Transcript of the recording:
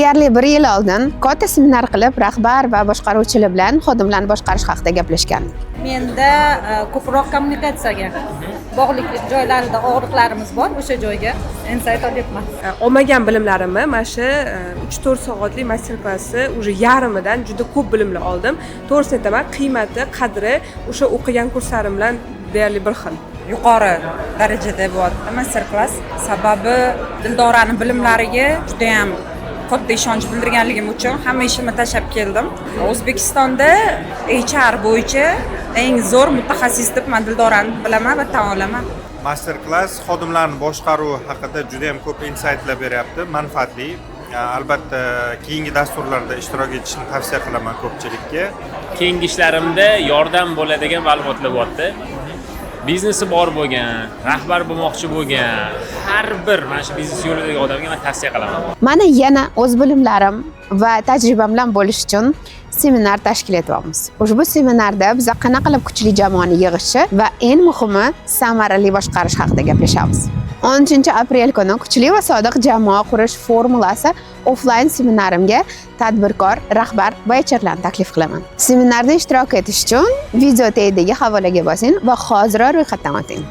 Deyarli bir yil oldin katta seminar qilib, rahbar va boshqaruvchilar bilan xodimlarni boshqarish haqida gaplashgandik. Menda ko'proq kommunikatsiyaga bog'liq joylarida og'riqlarimiz bor, o'sha joyga insight olyapman. Olmagan bilimlarimni mana shu 3-4 soatlik master klassi уже yarmidan juda ko'p bilimlar oldim. To'g'risini aytaman, qiymati, qadri o'sha o'qigan kurslarim bilan deyarli bir xil. Yuqori darajada bo'lyapti master klass. Sababi Dildorani bilimlariga judayam katta ishonch bildirganligim uchun hamma ishimni tashlab keldim. O'zbekistonda HR bo'yicha eng zo'r mutaxassis deb man Dildorani bilaman va tan olaman. Master klass xodimlarni boshqaruv haqida juda yam ko'p insaytlar beryapti, manfaatli. Albatta, keyingi dasturlarda ishtirok etishni tavsiya qilaman ko'pchilikka. Keyingi ishlarimda yordam bo'ladigan ma'lumotlar bo'lyapti. Biznesi bor bo'lgan, rahbar bo'lmoqchi bo'lgan har bir mana shu biznes yo'lidagi odamga man tavsiya qilaman. Mana yana o'z bilimlarim va tajribam bilan bo'lish uchun seminar tashkil etyapmiz. Ushbu seminarda biz qanaqa qilib kuchli jamoani yig'ishi va eng muhimi, samarali boshqarish haqida gaplashamiz. 13 aprel kuni "Kuchli va sodiq jamoa qurish formulasi" offlayn seminarimga tadbirkor, rahbar va HRlarni taklif qilaman. Seminarda ishtirok etish uchun video tagidagi havolaga bosing va hoziroq ro'yxatdan o'ting.